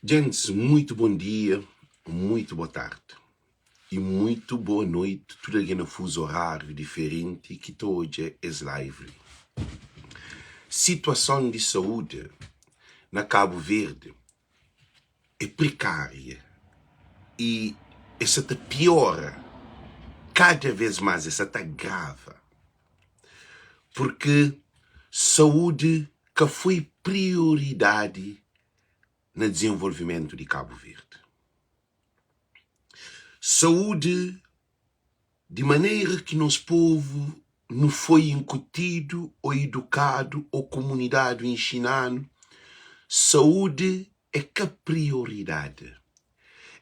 Djentis, muitu bon dia, muitu bo tardi i muitu boa noiti tudu algen na fuzu oráriu diferenti ki ta odja es live li. Situason di saúdi na Kabu Verdi é prekária i el sa ta piora kada vez más, el sa ta agrava purki saúdi ka foi prioridadi na dizenvolvimentu di Kabu Verdi. Saúdi di manera ki nos povu nu foi inkutidu ô idukadu ô kumunidadu inxina-nu, saúdi é ka prioridadi.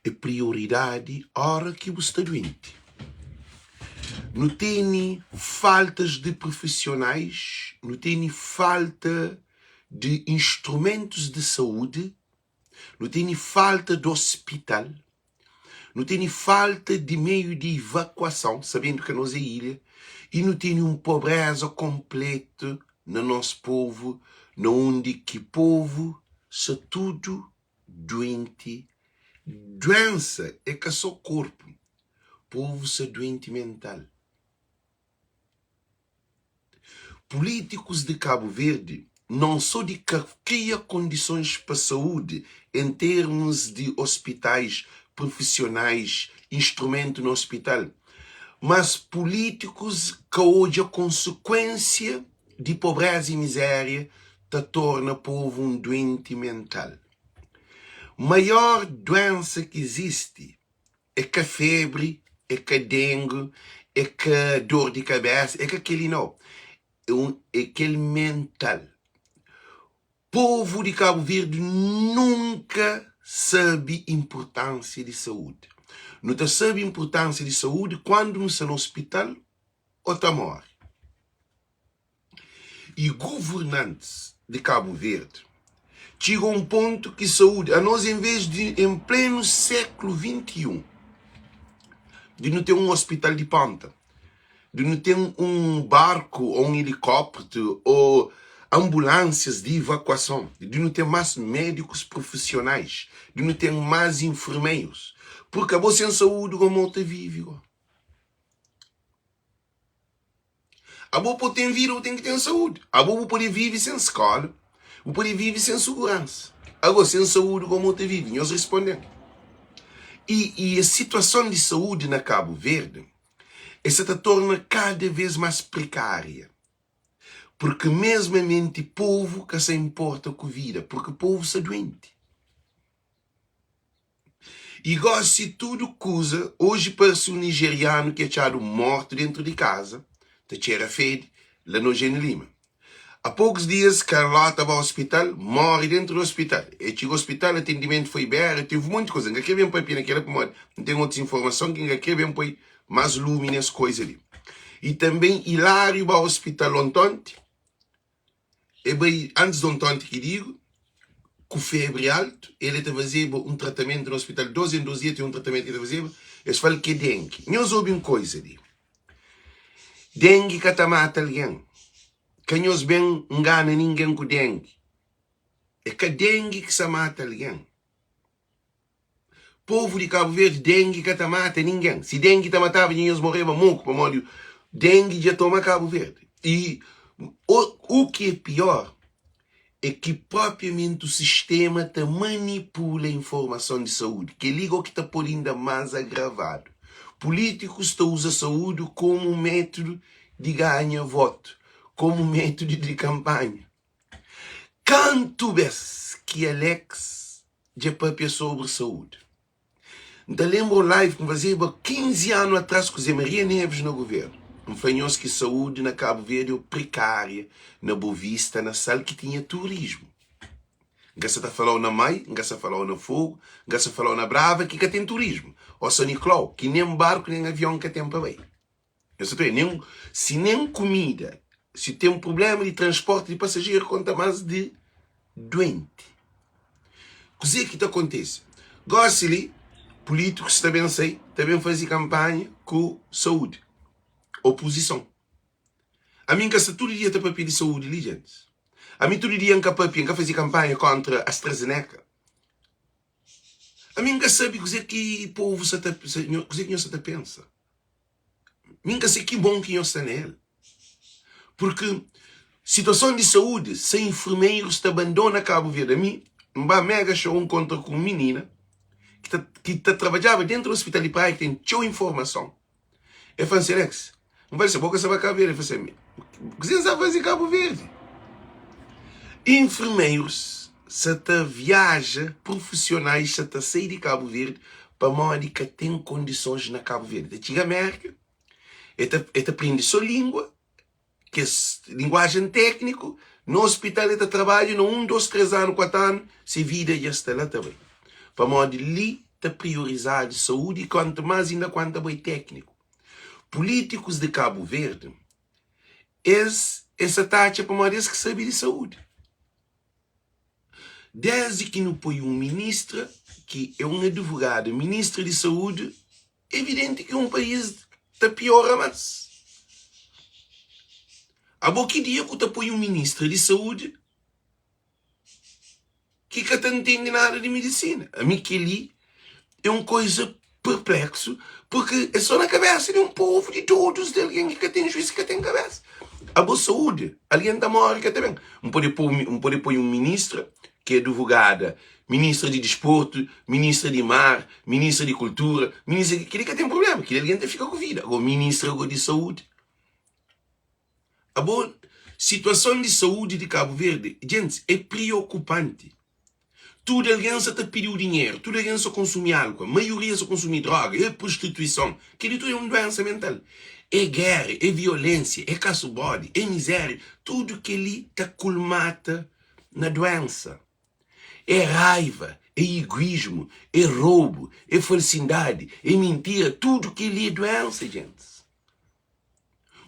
É prioridadi óra ki bu sta duenti. Nu tene faltas di prufisionais, nu tene falta di instrumentus di saúdi, nu tene falta di ospital, nu tene falta di meiu di ivakuason, sabendu ki anos é ilha, i nu tene un pobreza konpletu na nos povu, na undi ki povu sta tudu duenti. Duensa é ka so korpu, povu sta duenti mental. Pulítikus di Kabu Verdi non so di ka kria kondisons pa saúdi en termus di ospitais, prufisionais, instrumentu na ospital, mas pulítikus ka odja konsekuensia di pobreza i mizéria ta torna povu un duenti mental. Maior duensa ki izisti É ka febri, é ka dengue, é ka dor di kabesa, é ka keli nau. É un é kel mental. Povu di Kabu Verdi nunka sabe inpurtansia di saúdi. Nu ta sabe inpurtansia di saúdi kuandu nu sta na ospital ô ta móre. I guvernantis di Kabu Verdi txiga un pontu ki saúdi, anos en ves di en plenu séklu 21 di nu ten un ospital di ponta, di nu ten un barku ô un elikópteru ô anbulánsias di ivakuason, di nu ten más médikus prufisionais, di nu ten más infermeirus, purki abo sen saúdi gomo ta vivi go. Abo pa bu ten vida bu ten ki ten saúdi. Abo bu pode vive sen skola, bu pode vive sen suguransa. Ago sen saúdi komu bu ta vive? Nhos risponde-m. I i es situason di saúdi na Kabu Verdi e sa ta torna kada vez más prekária, purki mesmamenti povu ka sa inporta ku vida, purki povu sa duenti. I gosi tudu kuza, oji parse un nijerianu ki atxadu mortu dentu di kaza, ta txera fedi, la na Ojeni Lima. A pokus dias, Carlota ba ospital, more dentu di ospital. E txiga ospital, atendimentu foi bera, tevi monti kuza. N ka kre ben papia na kela pamodi N ten otus informason ki N ka kre ben poi mas lumi nes kuza li. I tanben Iláriu ba ospital ontonti. E bai antis di ontonti ki digu, ku febri altu, el e ta fazeba un tratamentu na ospital, dos en dos dia ten un tratamentu ki el ta fazeba, es fla-l ki é dengi. Nhos obi un koiza li, dengi ka ta mata algen, ka nhos ben ngana ningen ku dengi, é ka dengi ki sa mata algen. Povu di Kabu Verdi, dengi ka ta mata ningen. Si dengi ta mataba dja nhos moreba moku, pamodi dengi dja toma Kabu Verdi. I u ki é pior é ki propriamenti u sistema ta manipula informason di saúdi. Kel-li go ki ta pô-l inda más agravadu. Pulítikus ta uza saúdi komu un métudu di ganha votu, komu métudu di kanpanha. Kantu bes ki Alex dja papia sobri saúdi? N ta lenbra un live ki N fazeba 15 anu atras ku Zé Maria Neves na guvernu. N fla nhos ki saúdi na Kabu Verdi é prekária na Bovista, na Sal ki tinha turismu. N ka sa ta fala-u na Mai, N ka sa fala-u na Fogu, N ka sa fala-u na Brava ki ka ten turismu, ô Saniklau ki nen barku nen avion ka ten pa bai. Nhos ta pega nen si nen kumida, si ten prublema di transporti di pasajeru konta mas di duenti. Kuze ki ta kontese? Gosi li pulitikus ta ben sai, ta ben faze kanpanha ku saúdi, opuzison. Ami N ka sta tudu dia ta papia di saúdi li, djentis. Ami tudu dia N ka papia, N ka faze kanpanha kontra AstraZeneca. Ami N ka sabe kuzê ki povu sa ta, kuzê ki nhos sa ta pensa. Mi N ka se ki bon ki nhos sta na el. Purki situason di saúdi, se infermerus ta bandona Kabu Verdi. Ami N ba Mega Show N kontra ku un minina ki ta, ki ta trabadjaba dentu di ospital di Praia ki ten txeu informason. El fla-m, Selex, N fla-l si, bo ka sta ba Kabu Verdi? El fla si, kuzê N sta faze Kabu Verdi? Infermerus sa ta viaja, prufisionais sa ta sai di Kabu Verdi pamodi ka ten kondisons na Kabu Verdi. Ta txiga Merka, el ta, el ta prende so lingua, kes linguajen tékniku, na ospital el ta trabadja na un, dos, tres anu, kuatu anu, se vida dja sta la ta bai. Pamodi li ta priorizadu saúdi i kuantu más inda kuantu abo é tékniku. Pulítikus di Kabu Verdi, es es sa ta atxa pamodi es ki sabe di saúdi. Desdi ki nu poi un ministra ki é un advogada ministra di saúdi, evidenti ki un país ta piora más. Abo ki dia ku ta poi un ministra di saúdi ki ka ta ntende nada di medisina? Ami kel-li é un koiza perpleksu, purki é so na kabesa di un povu di dodus di algen ki ka ten juis, ki ka ten kabesa. Abo saúdi, algen ta móre ka ta ben. N pode poi, N pode poi un ministra ki é advogada, ministra di disportu, ministra di mar, ministra di kultura, ministra di, kel-li ka ten prubléma, kel-li algen ta fika ku vida. Ago ministra go di saúdi, abo situason di saúdi di Kabu Verdi, djentis, é priokupanti. Tudu algen sa ta pidi-u dinheru, tudu algen sa konsumi álkua, maioria sa konsumi dróga, é prostituison. Kel-li tudu é un duénsa mental. É géra, é violénsia, é kasubódi, é mizéria. Tudu kel-li ta kulmata na duénsa. É raiva, é iguísmu, é robu, é falsindadi, é mintira. Tudu kel-li é duénsa, gentis.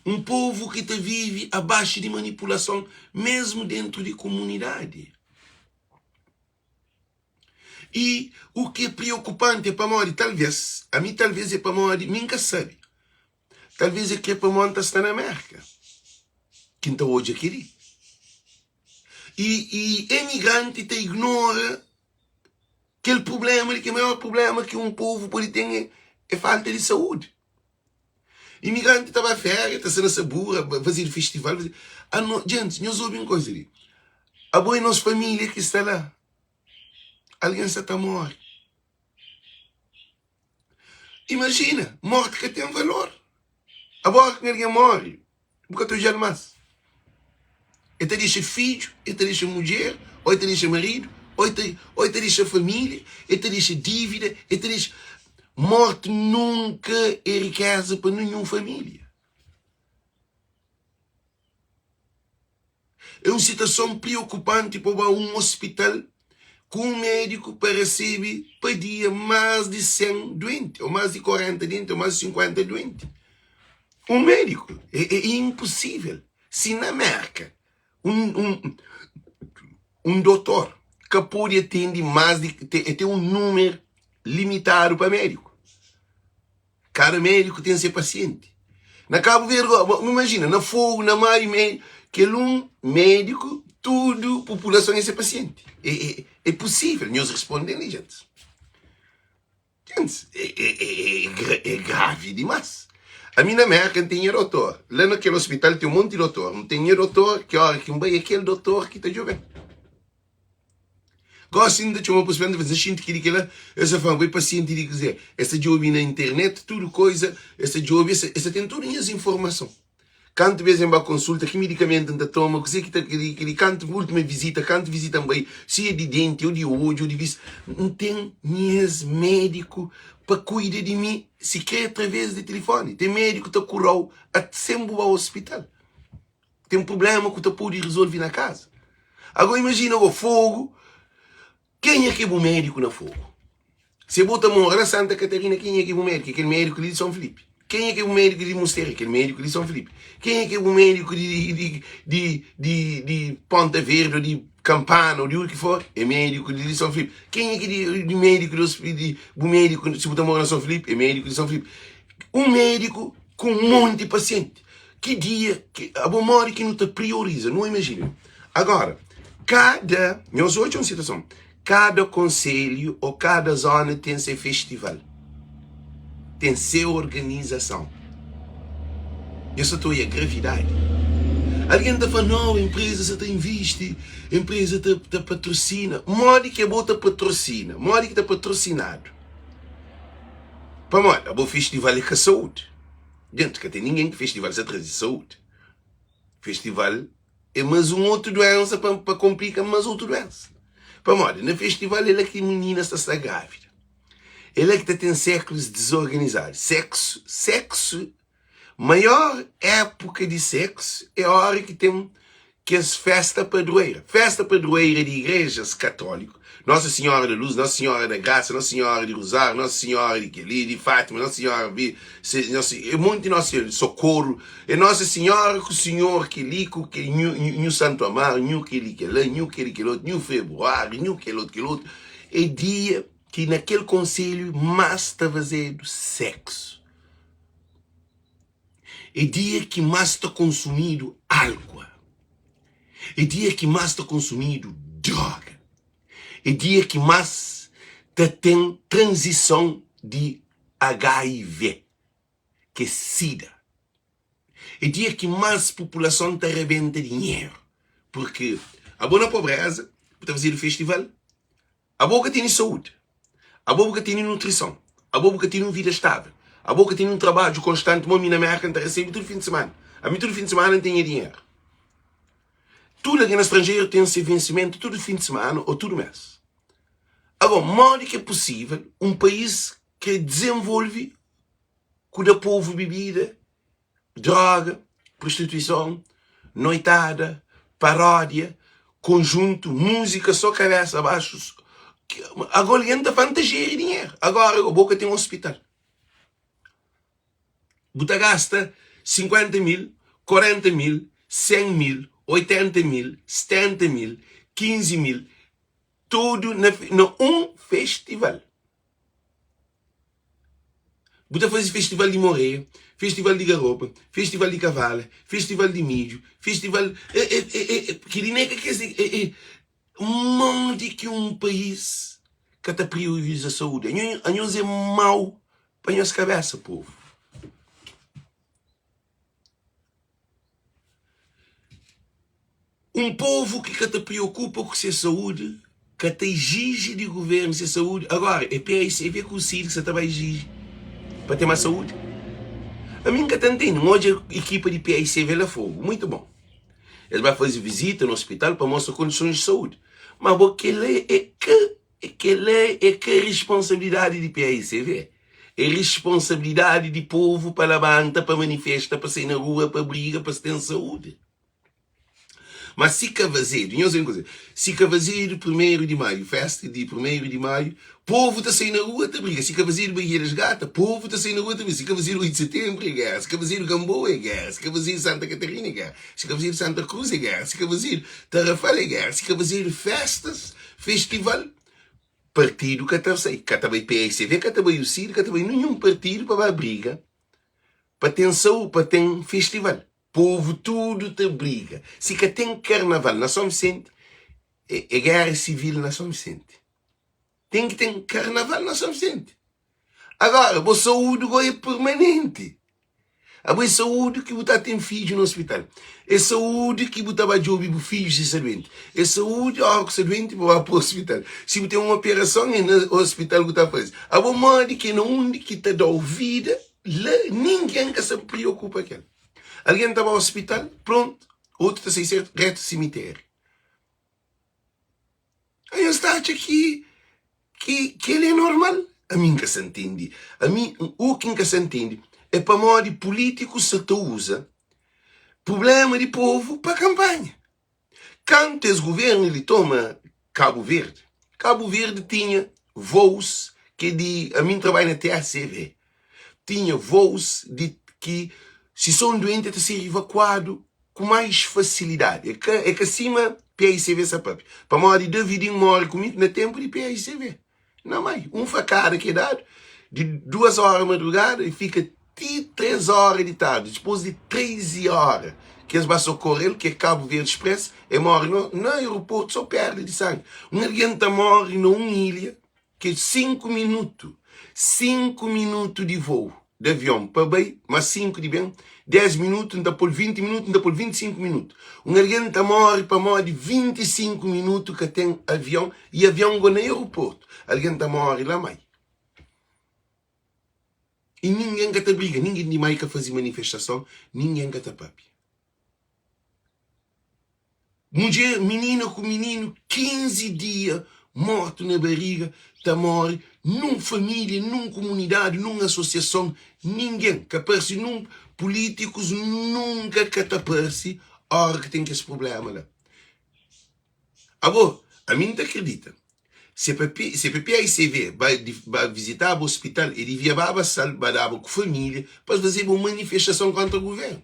Un povu ki ta vive abaxu di manipulason, mésmu déntu di kumunidadi. I u ki é priokupanti é pamodi talvês, ami talvês é pamodi mi N ka sabe, talvês é krê pamodi N ta sta na Mérka ki N ta odja kel-li. I, i emigranti ta ignora kel prubléma li, ki é maior prubléma ki un povu pode ten é, é falta di saúdi. Imigranti ta ba féria, ta sta na sabura, fazedu festival. Faze... Ano, gente, nhos obi un koisa li. Abo é nos família ki sta la. Algen sta ta morre. Imagina, morte ka ten valor. Abo, ora ki algen morre, Bu ka ta odja-l más. El ta dexa fidju, el ta dexa mudjer, ô el ta dexa maridu, ô el ta, ô el ta dexa família, el ta dexa dívida, el ta dexa. Mórti nunka é rikéza pa ninhun família. É un situason priokupanti pa bu ba un ospital ku un médiku pa resebe pa dia más di 100 duenti, ô más di 40 duenti, ô más di 50 duenti. Un médiku! É, é inposível. Si na Mérka un, un, un dotor ka pode atende más di, te, ten un númeru limitadu pa médiku. Kada médiku ten se pasienti. Na Kabu Verdi, bu imajina, na Fogu, na Maio, mé, kel un médiku, tudu populason é se pasienti. É, é, é pusível nhos responde-m li, gentis? Gentis, é, é, é, é, é gravi dimás. Ami na Mérka N ten nha dotor. La na kel ospital ten un monti dotor. N ten nha dotor ki óra ki N bai é kel dotor ki ta djobe-m. Gosi N ta txoma pa ospital, N ta fla, N xinti kel-li, kel-la. Es ta fla-m, Bo é pasienti di kuzê? Es ta djobe na internet tudu koiza, es ta djobe, es ta ten tudu nhas informason. Kantu bês N ba konsulta, ki medikamentu N ta toma, kuzê ki ta kel-li, kel-li, kantu última vizita, kantu vizita N bai, si é di denti ô di odju ô di vista. N ten nhas médiku pa kuida di mi, sikrê através di tilifóni. Ten médiku ta kura-u sen bu ba ospital. Ten prubléma ku ta pode rezolve na kaza. Agora imajina go Fogo, kenha ki é bu médiku na Fogo? Se bu ta mora na Santa Catarina, kenha ki é bu médiku? É kel médiku li di São Filipe. Kenha ki é bu médiku di Mosteiro? É kel médiku di São Filipe. Kenha ki é bu médiku di, di, di, di, di Ponta Verde ou di Campana ou di undi ki for? É médiku di São Filipe. Kenha ki di, di médiku di, di bu médiku si bu ta mora na São Filipe? É médiku di São Filipe. Un médiku ku un monti pasienti. Ki dia ki abo modi ki nu ta prioriza? Nu imajina. Agora, kada, nhos odja un situason. Kada konselhu ô kada zóna ten se festival, ten se organizason. Nhos sa ta oia gravidadi? Algen ta fla, Nau, enpreza sa ta invisti, enpreza ta ta patrosina. Modi ki abo ta patrosina? Modi ki ta patrosinadu? Pamodi abo festival é ka saúdi. Djentu, ka ten ningen ki festival sa traze saúdi. Festival é mas un otu duensa pa pa konplika mas otu duensa. Pamodi na festival é la ki mininas ta sta grávida, é la ki ta ten séklus dizorganizadu. Seksu, seksu, maior épuka di seksu é óra ki ten kes festa padroeira. Festa padroeira di igrejas katóliku, Nossa Senhora da Luz, Nossa Senhora da Graça, Nossa Senhora di Rosário, Nossa Senhora di kel-li, di Fátima, Nossa Senhora di é monti Nossa Senhora di Socorro, é Nossa Senhora ku Senhor kel-li ku kel nhu, nhu Santo Amaro, nhu kel-li kel-la, nhu kel-li kel-otu, nhu Februário, nhu kel-otu kel-otu. É dia ki na kel konselhu más ta fazedu séksu. É dia ki más ta konsumidu álkua. É dia ki más ta konsumidu droga. É dia ki más ta ten tranzison di HIV, ki é sida. É dia ki más populason ta rabenta dinheru, purki abo na pobréza bu ta fazedu festival, Abo ka tene saúdi, abo bu ka tene nutrison, abo bu ka tene un vida stável, abo ka tene un trabadju konstanti. Mo mi na Merka N ta resebe tudu fin di simana, ami tudu fin di simana N ten nha dinheru. Tudu algen na stranjeru ten se vensimentu tudu fin di simana ô tudu mês. Agora, modi ki é pusível un país krê dizenvolve ku da povu bibida droga, prostituison, noitada, paródia, konjuntu, múzika sô kabésa baxu. Agora algen ta fla, N ta jeri dinheru. Agora bo ka ten ospital. Bu ta gasta 50 mil, 40 mil, 100 mil, 80 mil, 70 mil, 15 mil, tudu na un festival. Bu ta faze festival di moreia, festival di garopa, festival di kavala, festival di midju, festival. E, e, e, e, kel-li nen ka kes. E, e, modi ki un país ka ta prioriza saúdi? Anhos é mau pa nhos kabésa, povu. Un povu ki ka ta priokupa ku se saúdi ka ta iziji di guvernu se saúdi. Agora, é PAICV ku CID ki sa ta ba iziji pa ten más saúdi? Ami N ka ta ntende. N odja ekipa di PAICV la Fogo, muitu bon. Es ba faze vizita na ospital pa mostra kondisons di saúdi. Ma bo kel-la é ka Kel-la é ka risponsabilidadi di paicv. É risponsabilidadi di povu pa labanta, pa manifesta, pa sai na rua, pa briga pa es ten saúdi. Má si ka fazedu, nhos obi kuze, si ka fazedu primeru di maiu, festa di primeru di maiu, povu ta sai na rua ta briga. Si ka fazedu Baía das Gata, povu ta sai na rua ta briga. Si ka fazedu 8 di setenbru é géra, si ka fazedu Gamboa é géra, si ka fazedu Santa Katarina é géra, si ka fazedu Santa Krus é géra, si ka fazedu Tarrafal é géra, si ka fazedu festas Festival, partidu ka ta sai, ka ta bai PSV, ka ta bai UCID, ka ta bai ninhun partidu pa ba briga pa ten saúde, pa ten festival. Povu tudu ta briga. Si ka ten karnaval na São Vicente, é, é guerra civil na São Vicente. Ten ki ten karnaval na São Vicente. Agora, bo saúde go é permanente. Abo é saúde ki bu ta ten fidju na hospital. É saúde ki bu ta ba djobe bu fidju si sta duenti. É saúde ora ku sta duenti bu ba pa hospital. Si bu ten un operason é na hospital ku ta faze. Abo modi ki é na undi ki ta dau vida la ningen ka sa priokupa kel. Algen ta ba hospital, pronto, otu ta sai sertu retu simitério. Nhos ta atxa ki ki kel é normal? Ami N ka sa ntende. Ami u ki N ka sa ntende é pamodi pulítikus sa ta uza prubléma di povu pa kanpanha. Kantu es guvernu li toma Kabu Verdi, Kabu Verdi tinha vôus ki di ami N trabadja na TACV, tinha vôus di ki si so un duenti ta ser ivakuadu ku mais fasilidadi. É ka, é ka sima PAICV sa papia. Pamodi Davidin móre ku mi na ténpu di PAICV. Na mai, un fakada ki é dadu di duas óra madrugada e fika ti três óra di tardi. Dipôs di três óra. ki es ba sokore-l, ki é Cabo Verde Express, e móre na aeroportu so perda di sangi. Un algen ta móre na un ilha ki é 5 minutu, 5 minutu di voo di avion pa bai, más 5 di ben, 10 minutu, N ta pô-l 20 minutu, N ta pô-l 25 minutu. Un algen ta móre pamodi 25 minutu ka ten avion i avion go na aeroportu. Algen ta móre la mai. I ningen ka ta briga, ningen di mai ka faze manifestason, ningen ka ta papia. Mudjer, minina ku mininu, 15 dia mortu na bariga, ta móre nun família, nun kumunidadi, nun asosiason, ningen ka parse, nun pulítikus nunka ka ta parse óra ki ten kes prubléma la. Abo, ami N ta kridita, se pa se pa PICV ba ba vizitaba ospital, e divia baba sal, ba daba ku família, pa es fazeba un manifestason kontra guvernu.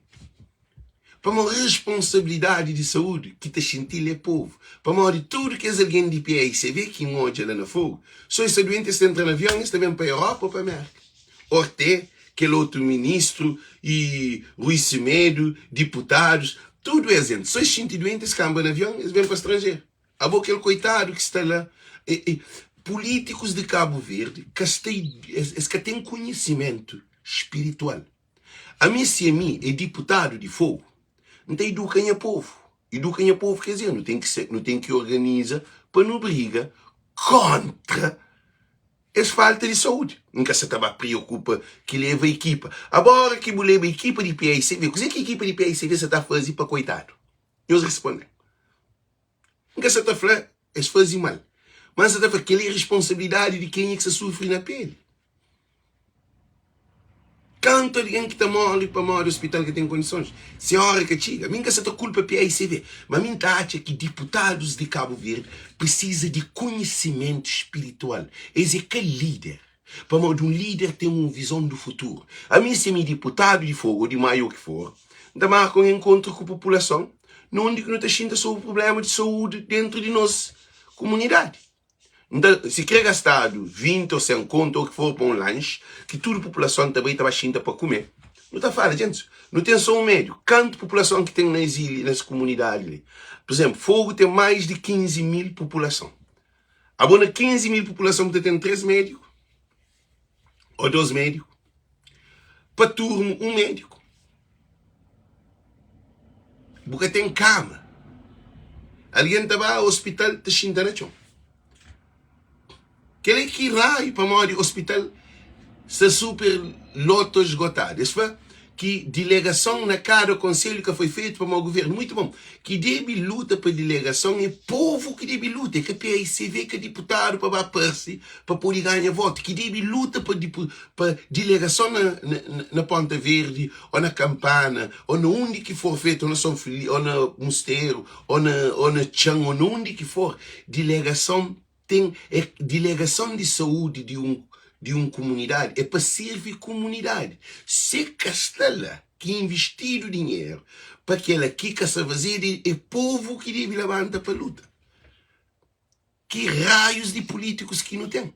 Pamodi responsabilidadi di saúdi ki ta xinti-l é povu. Pamodi tudu kes algen di PICV ki N odja la na Fogu, so es sta duenti, es ta entra na avion, es ta ben pa Europa ô pa Mérka. Orte, kel otu ministru i Rui Semedo, diputadus, tudu es entra. So es xinti duenti, es kanba na avion, es ben pa stranjeru. Abo kel koitadu ki sta la. E, e, pulítikus di Kabu Verdi ka sta, es, es ka ten konhisimentu spiritual. Ami si ami é diputadu di Fogu, N ta iduka nha povu. Iduka nha povu ker dizer, nu ten ki ser, nu ten ki organiza pa nu briga kontra Es falta di saúdi. N ka sa ta ba priokupa ki leva ekipa. Abora ki bu leba ekipa di PAICV, kuzê ki ekipa di PAICV sa ta faze pa koitadu? Nhos responde-m. N ka sa ta fla es faze mal, ma N sa ta fla kel-li é responsabilidadi di kenha ki sa sufri na peli. Kantu algen ki ta móre pamodi ospital ka ten kondisons? Se óra ka txiga. Mi N ka sa ta kulpa paicv, ma mi N ta atxa ki diputadus di Kabu Verdi prisiza di konhisimentu spiritual. Es é ka líder, pamodi un líder ten un vizon du futuru. Ami si mi diputadu di Fogu ô di Maio ô ki for, N ta marka un enkontru ku populason na undi ki nu ta xinta sobri prubléma di saúdi dentru di nos kumunidadi. Nta, si kre gastadu 20 ô 100 kontu ô ki for pa un lanxi, ki tudu populason ta bai ta ba xinta pa kume, nu ta fala, Gentis, nu ten sô un médiu. Kantu populason ki ten na es ilha, na es kumunidadi li? Pur izénplu, Fogu ten mais di 15 mil populason. Abo na 15 mil populason bu ta ten 3 médiku ô 2 médiku? Pa turmu, un médiku. Bu ka ten kama. Algen ta ba ospital ta xinta na txon. Kel é ki raiu pamodi ospital sta super loto esgotadu. Es fla ki dilegason na kada konselhu ka foi fetu pamodi guvernu. Muitu bon. Ki debe luta pa dilegason é povu ki debe luta, é ka PAICV, ka diputadu pa ba parse pa pode ganha votu. Ki debe luta pa pa dilegason na na Ponta Verdi ô na Kampana ô na undi ki for fetu ô na Son Fili ô na Musteru ô na ô na Txan ô na undi ki for dilegason ten é dilegason di saúdi di un di un kumunidadi é pa sirvi kumunidadi se ka sta la ki invistidu dinheru pa kela ki ka sta fazedu é povu ki debe labanta pa luta. Ki raius di pulítikus ki nu ten?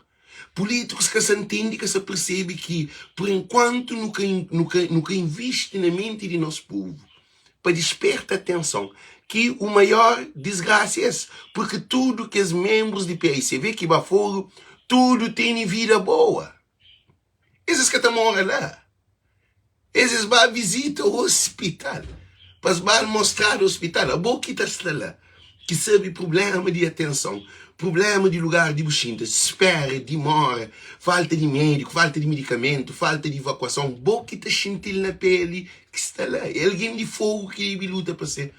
Pulítikus ka sa ntende, ka sa persebe ki pur enkuantu nu ka nu ka nu ka invisti na menti di nos povu pa disperta atenson ki u maior disgrasa é es, purki tudu kes menbrus di paicv ki ba foru tudu tene vida boa. Es es ka ta mora la. Es es ba vizita ospital pa es ba mostradu ospital. Abo ki ta sta la, ki sabe prubléma di atenson, prubléma di lugar di bu xinta, spéra, dimora, falta di médiku, falta di midikamentu, falta di ivakuason, bo ki ta xinti-l na péli ki sta la. É algen di Fogu ki debe luta pa se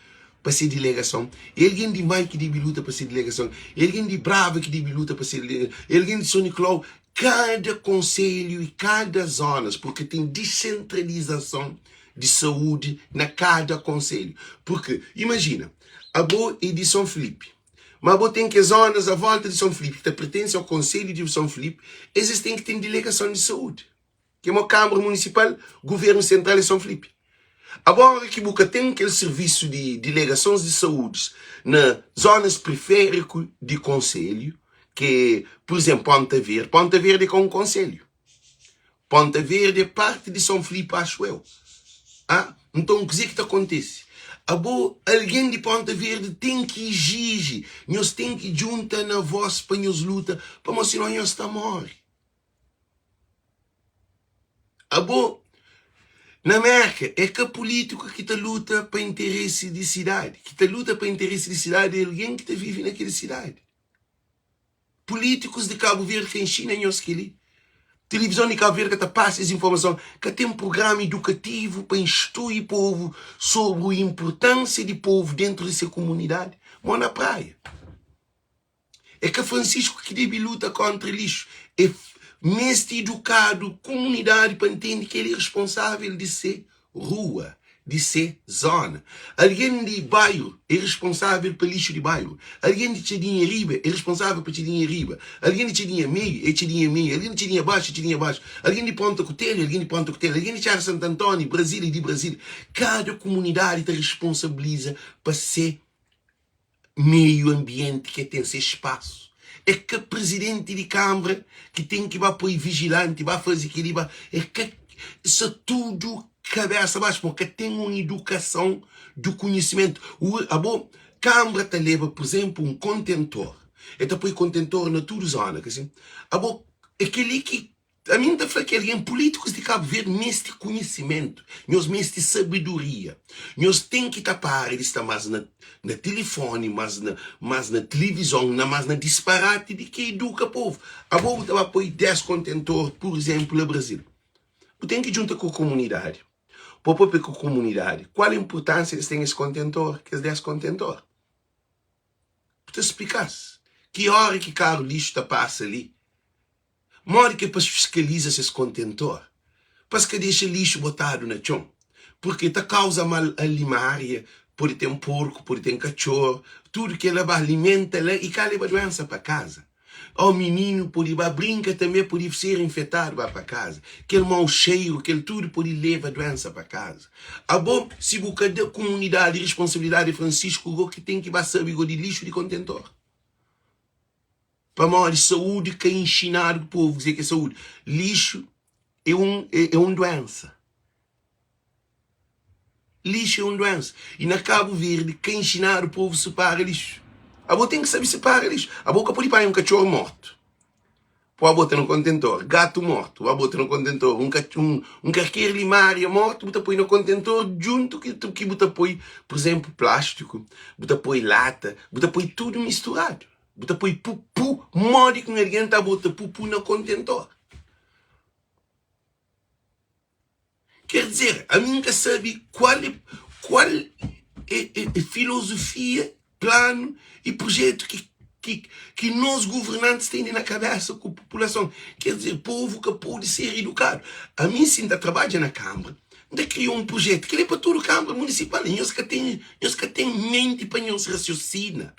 pa se dilegason, é algen di Mai ki debe luta pa se dilegason, é algen di Brava ki debe luta pa se dilegason, é algen di Son Niklau. Kada konselhu i kada zonas, purki ten disentralizason di saúdi na kada konselhu. Purki, imajina, abo é di Son Filipi, ma abo ten kes zonas a volta di Son Filipi ki ta pertense ao konselhu di Son Filipi, es es ten ki ten dilegason di saúdi. Kemô Kanbra Munisipal, Guvernu Sentral é Son Filipi. Agora ki bu ka ten kel sirvisu di dilegasons di saúdis na zonas prifériku di konselhu, ki é, pur izenplu, Ponta Verdi, Ponta Verdi é ka un konselhu. Ponta Verdi é parti di Son Filipi, axu eu. Ah, nton kuzê ki ta kontise? Abo algen di Ponta Verdi ten ki ijiji, nhos ten ki djunta na vos pa nhos luta pamo sinon nhos ta more. Abo na Merka é ka pulítiku ki ta luta pa interesi di sidadi, ki ta luta pa interesi di sidadi é algen ki ta vive na kel sidadi. Pulítikus di Kabu Verdi ka inxina nhos kel-li. Tilivizon di Kabu Verdi ka ta pasa es informason. Ka ten prugrama idukativu pa instrui povu sobri inpurtánsia di povu dentu di se kumunidadi. Mo na Praia. É ka Francisco ki debe luta kóntra lixu. É meste idukadu kumunidadi pa ntende ki el é responsável di se rua, di se zona. Algen di bairu é responsável pa lixu di bairu. Algen di Txadinha Riba é responsável pa Txadinha Riba. Algen di Txadinha Meiu é Txadinha Meiu. Algen di Txadinha Baxu é Txadinha Baxu. Algen di Ponta Kutelu é algen di Ponta Kutelu. Algen di Txada Santu Antóniu, Brazil é di Brazil. Kada kumunidadi ta responsabiliza pa se meiu anbienti ki el ten se spasu. É ka prizidenti di kanbra ki ten ki ba poi vijilanti, ba faze kel-li, ba. É ka. Sta tudu kabésa baxu, pamodi ka ten un idukason du konhisimentu. Abo, kanbra ta leba, pur izénplu, un kontentor, el ta poi kontentor na tudu zóna, ka sin? Abo, é kel-li ki Ami N ta fla ki algen, pulítikus di Kabu Verdi meste konhisimentu, nhos meste sabedoria. Nhos ten ki ta para di sta más na na tilifoni, más na más na tilivizon, na más na disparati di ki iduka povu. Abo bu ta ba poi 10 kontentor, pur izénplu, la Brazil. Bu ten ki djunta ku komunidadi, pa pâpia ku komunidadi kual inpurtánsia di es ten es kontentor, kes 10 kontentor. Bu ta splika-s ki óra ki karu lixu ta pasa li. Modi ki é pa es fiskaliza ses kontentor pa es ka dexa lixu botadu na txon? Purki ta kauza mal a limária, pode ten porku, pode ten katxor, tudu kel-la ba alimenta la i ka leba duénsa pa kaza. Ô mininu pode ba brinka tanbê pode ser infetadu ba pa kaza. Kel mau xeiru, kel tudu pode leba duénsa pa kaza. Abo, si bu ka da kumunidadi responsabilidadi, Francisco go ki ten ki ba sabe go di lixu di kontentor. Pamodi saúdi ka inxinadu ku povu kuzê ki é saúdi. Lixu é un é un duénsa. Lixu é un duénsa. I na Kabu Verdi ka inxinadu povu sipara lixu. Abo ten ki sabe sipara lixu. Abo ka pode panha un katxor mortu pa bota na kontentor, gatu mortu pa bota na kontentor, un un un karker limária mortu bu ta poi na kontentor djuntu ki ki bu ta poi, pur izénplu, plástiku, bu ta poi lata, bu ta poi tudu misturadu. Bu ta poi pupu modi ki un algen ta bota pupu na kontentor? Ker dizer, ami N ka sabe kual é kual é é filozofia, planu i projetu ki ki ki nos governantis tene na kabesa ku populason. Ker dizer, povu ka pode ser idukadu. Ami si N ta trabadja na kanbra, N ta kria un projetu, kel-li é pa tudu kanbra munisipal, nhos ka ten nhos ka ten menti pa nhos rasiosina.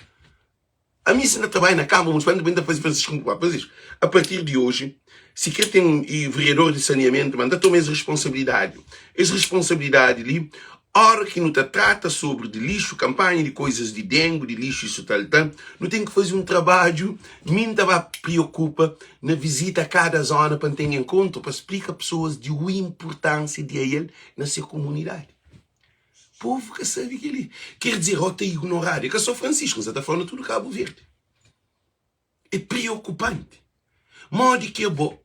Ami si na ta bai na Câmara Municipal, N ta faze Francisco Mucuba. Francisco, a partir di oji, si kre ten e vereador di saneamento, ma N ta toma es responsabilidadi. Es responsabilidadi li, ora ki nu ta trata sobri di lixo, kampanha di koizas di dengue, di lixo isu tal tal, nu ten ki faze un trabadju, mi N ta ba priokupa na vizita kada zona pa N ten enkontru pa splika pesoas di u inpurtansia di ael na se komunidadi. Povu ka sabe kel-li. Ker dizer, ó ta ignoradu. É ka só Francisco, N sa ta fla na tudu Kabu Verdi. É preokupanti. Modi ki abo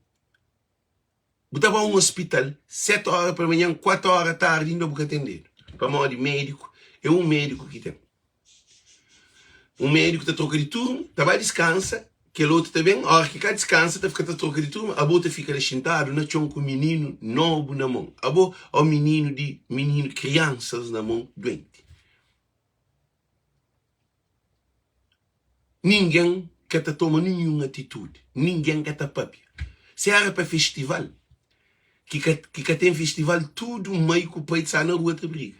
bu ta ba un ospital 7 óra pa manhan, 4 óra tardi inda bu ka atendedu. Pamodi médiku é un médiku ki ten. Un médiku ta troka di turma, ta ba diskansa, kel otu ta ben, óra ki ka diskansa ta fika ta troka di turma, abo ta fika la xintadu na txon ku mininu nobu na mon. Abo ó mininu di mininu, kriansas na mon duenti. Ningen ka ta toma ninhun atitudi, ningen ka ta papia. Si éra pa festival, ki ka ki ka ten festival, tudu mai ku pai ta sta na rua ta briga.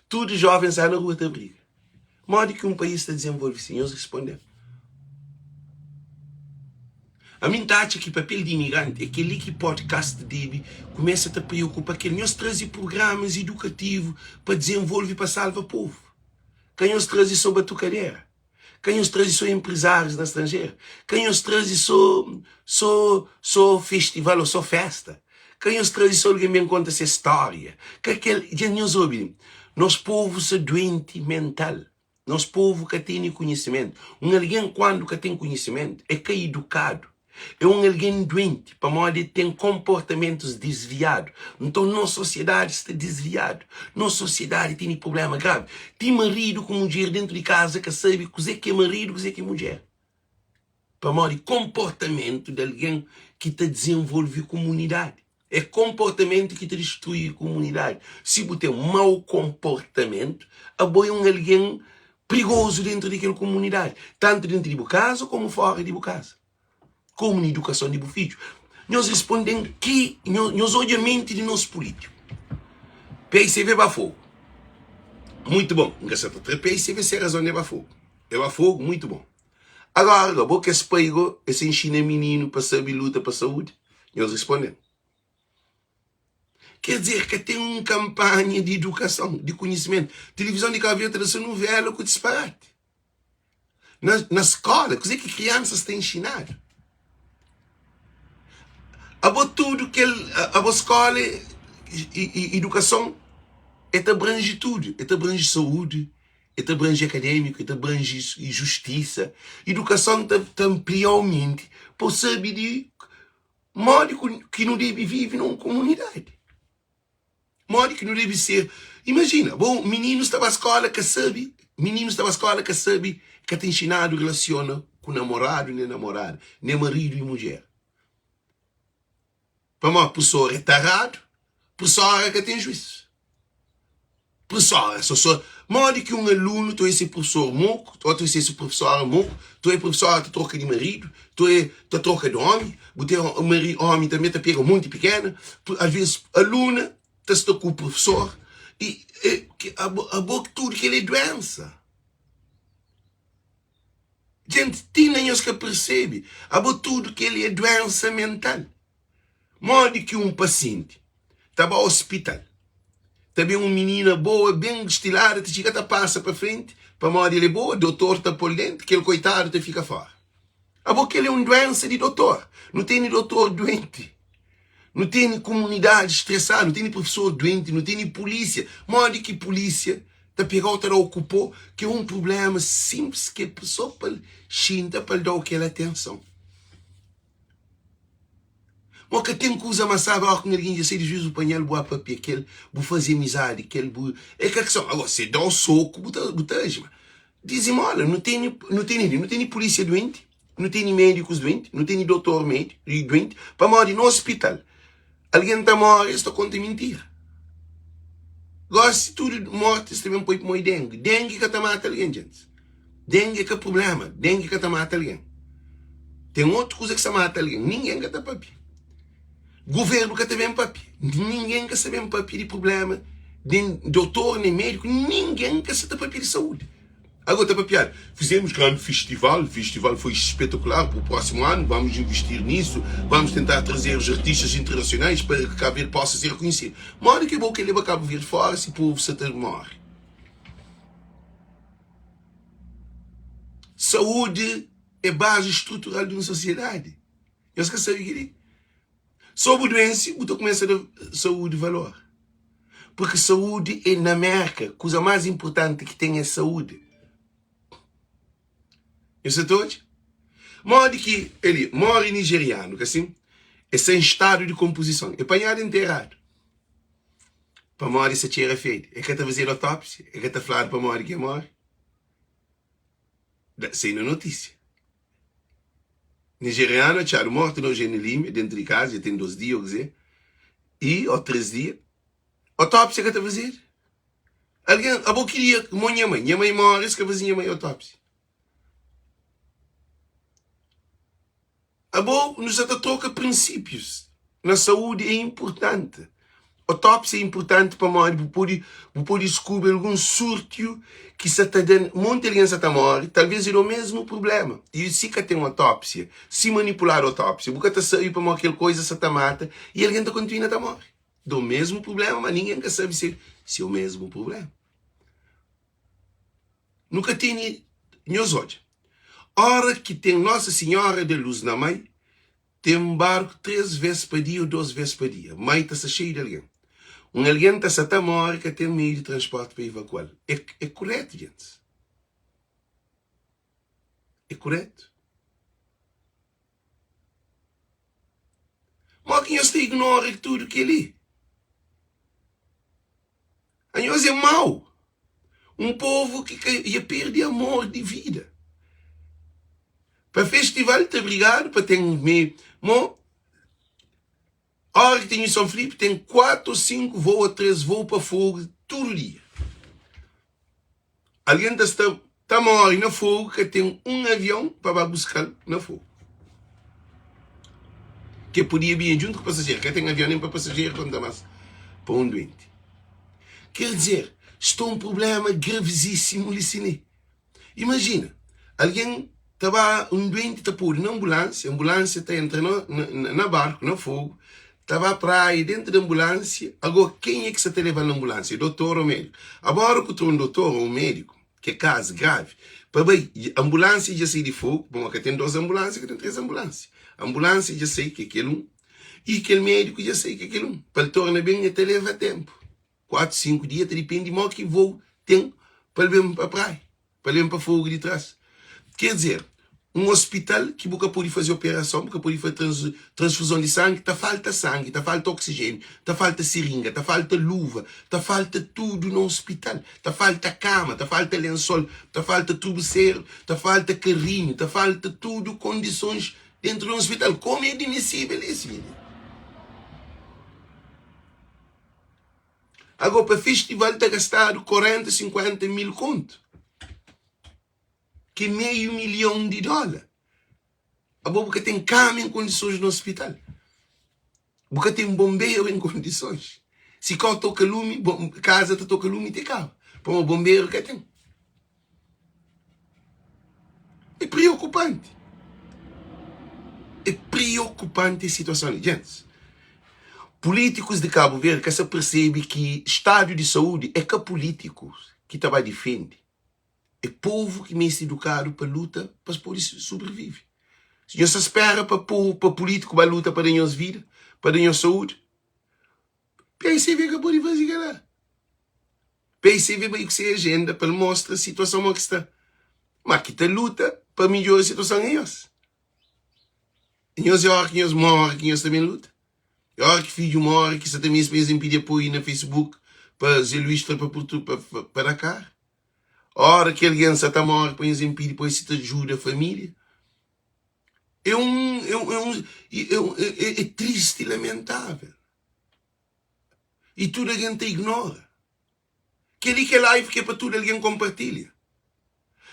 Tudu jóven sta na rua ta briga. Modi ki un país ta dizenvolve si? Nhos responde-m. Ami N ta atxa ki papel di imigranti é kel-li ki podcast debe kumesa ta preokupa kel. Nhos traze prugramas idukativu pa dizenvolve pa salva povu. Ka nhos traze so batukadera. Ka nhos traze so enprezárius na stranjeru. Ka nhos traze so so so festival ô so festa. Ka nhos traze so algen ben konta se stória. Ka kel dja nhos obi. Nos povu sta duenti mental. Nos povu ka tene konhisimentu. Un algen kuandu ka ten konhisimentu, é ka idukadu, é un algen duenti pamodi el ten konportamentus disviadu. Nton nos sosiedadi sta disviadu. Nos sosiedadi tene prubléma gravi. Ti maridu ku mudjer dentu di kaza ka sabe kuzê ki é maridu, kuzê ki é mudjer. Pamodi konportamentu di algen ki ta dizenvolve kumunidadi. É konportamentu ki ta distrui kumunidadi. Si bu ten mau konportamentu, abo é un algen prigozu dentru di kel kumunidadi, tantu dentru di bu kaza komu fora di bu kaza, komu na idukason di bu fidju. Nhos responde-m ki nhos odja menti di nos pulítiku. PICV ba fogu. Muitu bon. N ka sa ta tra PICV se razon de ba fogu. E ba fogu, muitu bon. Agora go, bo kes pai go, es inxina mininu pa sabe luta pa saúdi? Nhos responde-m. Ker dizer, ka ten un kanpanha di idukason, di konhisimentu. Tilivizon di Kabu Verdi ta da so nuvela ku disparati. Na, na skola, kuzê ki kriansas ta inxinadu? Abo tudu kel, abo skola i idukason e ta abranji tudu, e ta abranji saúdi, E ta abranji akadémiku, e ta abranji justisa. Idukason ta ta anplia-u menti pa-u sabe di modi ki nu debe vive na un komunidadi, modi ki nu debe ser. Imajina, bo mininus ta ba skóla ka sabe, mininus ta ba skóla ka sabe, ka ta inxinadu relasiona ku namoradu nen namorada, nen maridu i mudjer. Pamodi prusor é taradu, prusora ka ten juís. Prusora so so modi ki un alunu ta oe se prusor moku, o ta oe se prufesora moku, ta oe prufesora ta troka di maridu, ta oe ta troka di omi, bu ten mari omi tanbe ta pega monti pikena, alves aluna ta sta ku prufesor i abo abo tudu kel é duensa. Djenti ti na nhos ka persebe abo tudu kel é duensa mental. Modi ki un pasienti ta ba ospital ta ben un minina boa ben stilada ta txiga ta pasa pa frenti pamodi el é boa dotor ta pol dentu kel koitadu ta fika fora. Abo kel é un duensa di dotor. Nu tene dotor duenti. Nu tene kumunidadi stresadu, nu tene profesor duenti, nu tene pulísia. Modi ki pulísia ta pega-u ta da-u ku pó, ki é un prubléma sinplis ki é sô pa el xinta pa el da-u kel atenson. Mo ka ten kuza más sábi óras ki un algen dja sai di juizu, bu panha-l, bu ba pâpia ku el, bu faze amizadi ku el, bu. É ka ki Agora, si el da-u soku, bu ta bu ta aji. Ma dizimola, nu tene nu tene nu tene pulísia duenti. Nu tene médikus duenti, nu tene dotor duenti, pamodi na ospital algen ta móre es ta konta mintira. Gósi tudu mórti es ta ben poi pamodi dengue. Dengue ka ta mata algen, djentis. Dengue é ka prubléma, dengue ka ta mata algen. Ten otu kuza ki sta mata algen, ningen ka ta pâpia. Governu ka ta ben papia, ningen ka sa ben papia di prublema, nen dotor, nen mediku, ningen ka sa ta papia di saúdi. Agora ta papiadu, fizemos grande festival, festival foi espetacular, para o próximo ano vamos investir nisso, vamos tentar trazer os artistas internacionais para que Cabo Verde possa ser reconhecido. Modi ki é bo ke leba Cabo Verde fora si povo sa ta morre? Saúde é base estrutural de um sociedade. Nhos ka sabe kel-li? So bu duense, bu ta kumesa da saúdi valor. Purki saúdi é na Mérka, kuza más inpurtanti ki ten é saúdi. Nhos sa ta odja? Modi ki el móre nijerianu, ka sin? É sen stadu di konpozison. É panhadu enteradu. Pamodi sa txera fedi. É ka ta fazedu otópsia, é ka ta fladu pamodi ki é móre. Da sai na notísia. Nigerianu atxadu mortu na Eugênio Lima, dentu di kaza, dja ten 2 dia ô kuzê, i ô 3 dia. Otópsia ka ta fazedu. Algen, abo kiria mo nha mai, nha mai móre, es ka faze nha mai otópsia. Abo nu sa ta troka prinsípius na saúdi é inpurtanti. Otópsia é inpurtanti pamodi bu pode bu pode diskubri algun surtiu ki sa ta da monti algen sa ta móre, talvês é do mesmu prubléma. I si ka ten otópsia, si manipuladu otópsia, bu ka ta sabe pamodi kel koza sa ta mata i algen ta kontinua ta móre do mesmu prubléma, má ningen ka sabe si é o mesmu prubléma. Nu ka tene. Nhos odja, óra ki ten Nosa Sinhora da Lus na Mai, ten barku 3 ves pa dia ô 2 ves pa dia. Mai ta sta xeiu di algen. Un algen ta sa ta móre ka ten meiu di transpórti pa ivakua-l. É, é kurétu, gentis? É kurétu? Mó ki nhos ta ignora tudu kel-li? Anhos é mau! Un povu ki ka dja perde amor di vida. Pa festival ta brigadu pa ten meiu. Mo ora ki ten São Filipe ten 4 ou 5 voo ou 3 voo pa Fogo tudu dia. Algen ta sta ta móre na Fogo ka ten un avion pa ba buska-l na Fogo. Ke podia binha djuntu ku pasajeru, ka ten avion nen pa pasajeru konta más pa un duenti. Ker dizer, sta un prubléma gravizísimu li si ne. Imajina, algen ta ba, un duenti ta podu na anbulánsia, anbulánsia ta entra na, na, na barku, na Fogo, ta ba praia dentu di anbulánsia, ago kenha ki sa ta leba-l na anbulánsia? Dotor ô médiku? Abo ora ku tra un dotor ô un médiku, ki é kazu gravi, pa bai, anbulánsia dja sai di Fogo, pamodi ka ten dos anbulánsia, ka ten tres anbulánsia. Anbulánsia dja sai, ki é kel un, i kel médiku dja sai, ki é kel un. Pa el torna ben, el ta leva ténpu. 4, 5 dia, ta dipende mó ki vou ten pa el ben pa praia, pa el ben pa Fogo di tras. Ker dizer, un ospital ki bu ka pode faze operason, bu ka pode faze transfuzon di sangi, ta falta sangi, ta falta oksijéniu, ta falta siringa, ta falta luva, ta falta tudu na ospital, ta falta kama, ta falta lensol, ta falta trubuseru, ta falta karinhu, ta falta tudu kondisons dentu di un ospital. Komu é admisível es, mininu? Ago pa festival ta gastadu 40, 50 mil kontu, ki é meiu milhon di dóla. Abo bu ka ten kama en kondisons na ospital, bu ka ten bonberu en kondisons. Si kau toka lumi, kaza ta toka lumi ti kaba, pamodi bonberu ka ten. É preokupanti. É preokupanti es situason li. Gentis, pulítikus di Kabu Verdi ka sa persebe ki stadu di saúdi é ka pulítikus ki ta ba difende. É povu ki meste idukadu pa luta pa es pode sobrivive. Si nhos ta spera pa povu, pa pulítiku ba luta pa da nhos vida, pa da nhos saúdi, PSV ka pode faze kel-la. PCV bai ku se ajenda pa el mostra situason mo ki sta. Ma ki ta luta pa midjora situason é nhos. Nhos é ora ki nhos more ki nhos ta ben luta. É ora ki fidju more ki sa ta meste pa nhos ben pidi apoiu na Facebook pa Zé Luís tra pa Purtu pa, pa Dakar. Ora ki algen sa ta more pa nhos ben pidi pa si ta ajuda família. É un, é un, é un, é, un, é, é triste e lamentável. I tudu algen ta ignora. Kel-li ki é live ki é pa tudu algen konpartilha.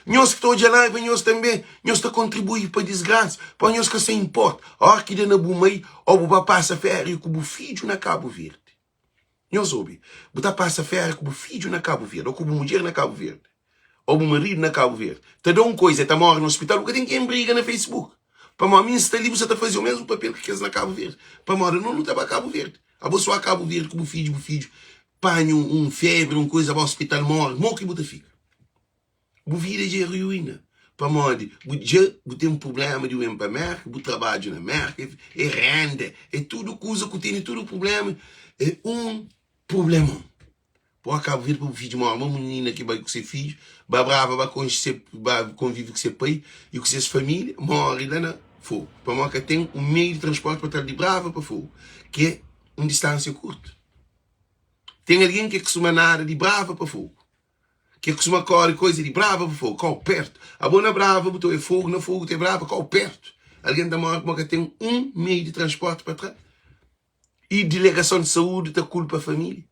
Nhos ki ta odja live, nhos tanbê, nhos ta kontribui pa disgrasa, pa nhos ka sa inporta. Óra ki da na bu mai ô bu ba pasa féria ku bu fidju na Kabu Verdi. Nhos obi, bu ta pasa féria ku bu fidju na Kabu Verdi ô ku bu mudjer na Kabu Verdi. ô bu maridu na Kabu Verdi ta da un koiza e ta móre na ospital, bu ka ten ken briga na Facebook. Pamodi mi N sta li, bu sa ta faze omesmu papel ki kes na Kabu Verdi. Pamodi no nu ta ba Kabu Verdi. Abo sua Kabu Verdi ku bu fidju, bu fidju panha un febri, un koiza, ba ospital móre, mo ki bu ta fika? Bu vida dja é ruína. Pamodi bu dja bu ten prubléma di ben pa Mérka, bu trabadju na Mérka, é renda, é tudu kuza ku tene tudu prubléma, é un prublémon. Bo a Kabu Verdi pa bu fidju mora, ma minina ki bai ku se fidju, ba Brava ba konxe se, ba konvive ku se pai i ku ses familia, more la na Fogu, pamodi ka ten un meiu di transporti pa tra-l di Brava pa Fogu, ki é un distansia kurtu. Ten algen ki é kustuma nada di Brava pa Fogu, ki é kustuma kore koiza di Brava pa Fogu, kau pertu. Abo na Brava bu ta oia Fogu, na Fogu ta Brava, kau pertu. Algen ta more pamodi ka ten un meiu di transporti pa tra-l. I dilegason di saúdi ta kulpa família?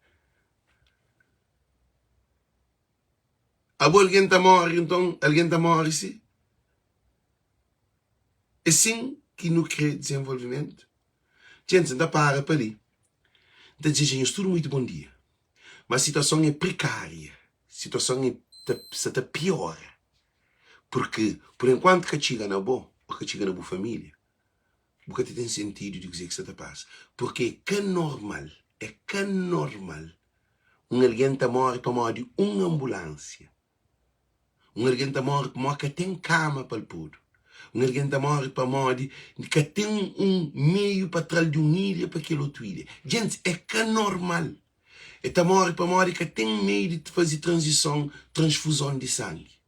Abo algen ta móre, nton algen ta móre si? É sin ki nu krê dizenvolvimentu? Djentis, N ta para pa li. N ta dizeja nhos tudu muitu bon dia. Má situason é prikária, situason é ta sa ta piora. Purki, pur enkuantu ka txiga na bo ô ka txiga na bu família, Bu ka ta ten sentidu di kuzê ki sta ta pasa. Purkê é ka normal, é ka normal un algen ta móre pamodi un anbulánsia. Un algen ta móre pamodi ka ten kama pa el podu. Un algen ta móre pamodi ka ten un meiu pa tra-l di un ilha pa kel otu ilha. Gentis, é ka normal. E ta móre pamodi ka ten meiu di faze tranzison, transfuzon di sangi.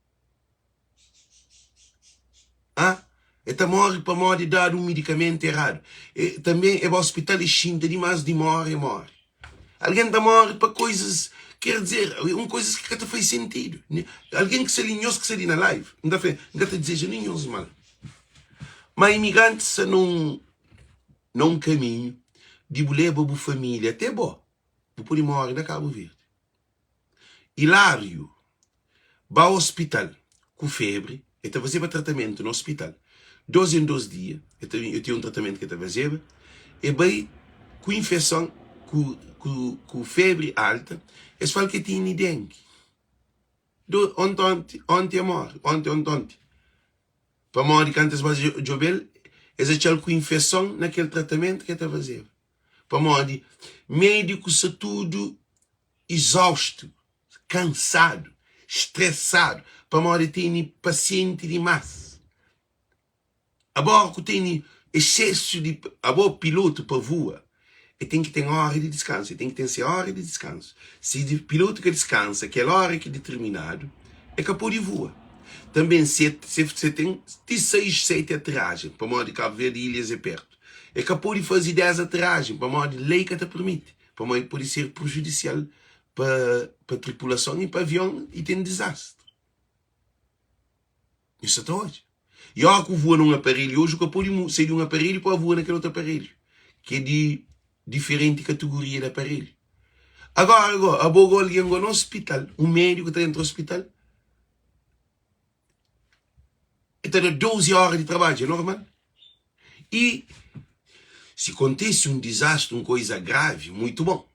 Ah, e ta móre pamodi dadu un midikamentu eradu. E, tanbe e ba ospital e xinta dimás di móre, e móre. Algen ta móre pa koizas, ker dizer, un koizas ki ka ta faze sentidu. Algen ki sta li, nhos ki sta li na live, N ta fla, N ka ta dizeja ninhun mal. Má imigrantis sta na un na un kaminhu di bu leba bu família te bo, bu pode móre na Kabu Verdi. Iláriu ba ospital ku febri, el ta fazeba tratamentu na ospital dos en dos dia, el ta el tinha un tratamentu ki el ta fazeba, el bai ku infeson, ku ku ku febri alta, es fla-l ki el tene dengi. Do ontonti, onti el móre, onti ontonti. Pamodi kantu es ba djobe-l, es atxa-l ku infeson na kel tratamentu ki el ta fazeba. Pamodi médikus sta tudu izaustu, kansadu, stresadu, pamodi tene pasienti dimás. Abo ku tene exsesu di abo pilotu pa vua e ten ki ten ora di diskansu e ten ki ten se ora di diskansu si di pilotu ka diskansa kel ora ki diterminadu e ka pode vua tanben si e si e ten ti 6 7 aterajen pamodi Kabu Verdi ilhas e pertu e ka pode faze 10 aterajen pamodi lei ka ta permiti pamodi pode ser prejudisial pa pa tripulason i pa avion i ten dizastri. Nhos sa ta odja. I óra ku vua na un aparelhu oji, u ka pode sai di un aparelhu pa vua na kel otu aparelhu, ki é di diferenti kategoria di aparelhu. Agora go, abo go algen go na ospital, un médiku ta entra ospital, e ta da 12 óra di trabadju, é normal. I si kontise un dizastri, un koiza gravi, muitu bon.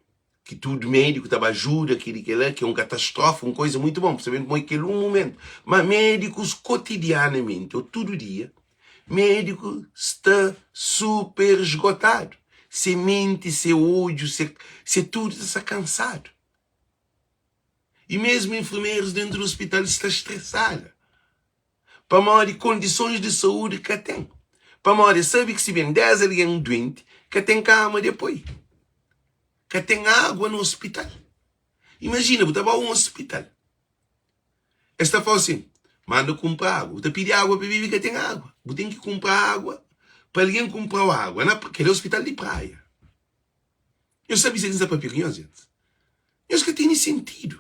Ki tudu médiku ta ba ajuda, kel-li, kel-la, ki é un katastrófi, un koiza muitu bon, prusivelmenti pamodi kel un mumentu. Má médikus kotidianamenti ô tudu dia, médiku sta super esgotadu. Se menti, se odju, se se tudu ta sta kansadu. I mésmu enfermerus déntu di ospital sta stresada. Pamodi kondisons di saúdi ka ten. Pamodi es sabe ki si ben 10 algen duenti, ka ten kama di poi. Ka ten agua na ospital. Imajina, bu ta ba un ospital, es ta fla-u sin, manda kunpra agua. Bu ta pidi agua pa bebe, ka ten agua. Bu ten ki kunpra agua pa algen kunpra-u agua. Na kel ospital di praia. Nhos sabe si N sta papia ku nhos, gentis? Nhos ka tene sentidu.